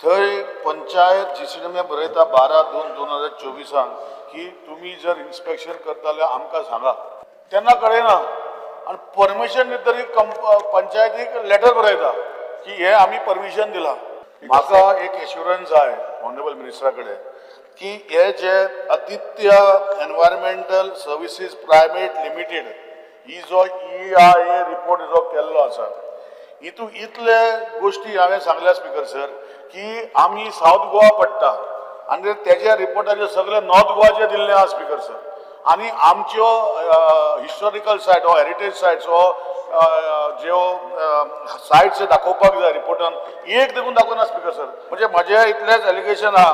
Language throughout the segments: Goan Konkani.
थंय पंचायत जीसीएमए बरयता 12/2/2024 की तुमी जर इन्स्पेक्शन करता जाल्यार आमकां सांगा. तेन्ना कळयना आनी परमिशन दितरी पंचायतीक लेटर बरयता की हे आमी परमिशन दिलां. म्हाका एक एश्युरन्स जाय ऑनरेबल मिनिस्टरा कडेन की हे जे Aditya environmental services private limited ही जो ईआयए रिपोर्ट जो केल्लो आसा, हितून इतले गोश्टी हांवें सांगल्या स्पिकर सर की आमी सावथ गोवा पडटा आनी तेज्या रिपोर्टाचेर सगळे नॉर्थ गोवाचे दिल्ले आहा स्पिकर सर. आनी आमच्यो हिस्टोरिकल सायट हो हेरिटेज सायट्स हो ज्यो सायट्स दाखोवपाक जाय रिपोर्टान, एक देखून दाखोवना स्पिकर सर. म्हणजे म्हजें इतलेंच एलिगेशन आहा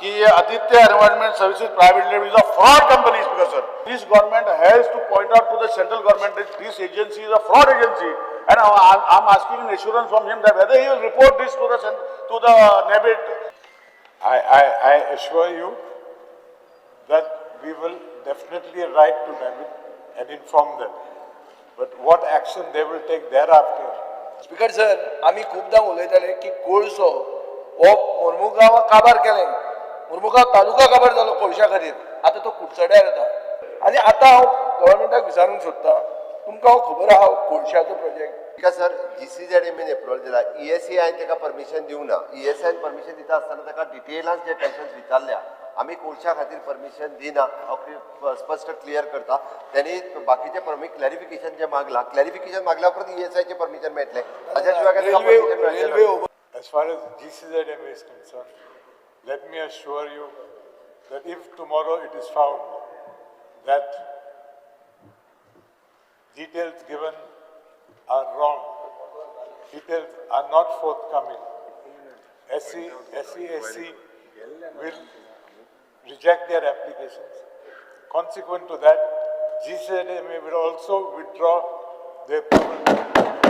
की Aditya environment services private limited is a fraud company, Speaker sir. This government has to point out to the central government that this agency is a fraud agency, and I am asking an assurance from him that whether he will report this to the NABIT. I assure you that we will definitely write to them and inform them. But what action they will take thereafter, speaker sir, आमी खुबदां उलयताले की कोळसो हो मोर्मुगांवा काबार केलें, मोर्मुगांव तालुका काबार जालो कोळशा खातीर. आतां तो कुडचड्यार येता आनी आतां हांव गव्हर्मेंटाक विचारूंक सोदतां, तुमकां हांव खबर आहा कोळशाचो प्रोजेक्ट. स्पिकर सर, जीसीझेडएमएन एप्रुवल दिला, ईएसआयन ताका परमिशन दिवंक ना. ईएसआयन परमिशन दिता आसतना ताका डिटेलान जे क्वेश्चन्स विचारल्या, आमी कोळशा खातीर परमिशन दिना हांव स्पश्ट क्लियर करता. त्यांनी बाकीचे परमी क्लॅरिफिकेशन जे मागला, क्लॅरिफिकेशन मागल्या उपरांत ईएसआयचें परमिशन मेळटलें. ताच्या शिवाय काय ताका रेल्वे permission मेळचें ना. Railway As far as GCZMA is concerned, let me assure you that if tomorrow it is found that details given are wrong, details are not forthcoming, SEAC will reject their applications. Consequent to that, GCZMA will also withdraw their approval.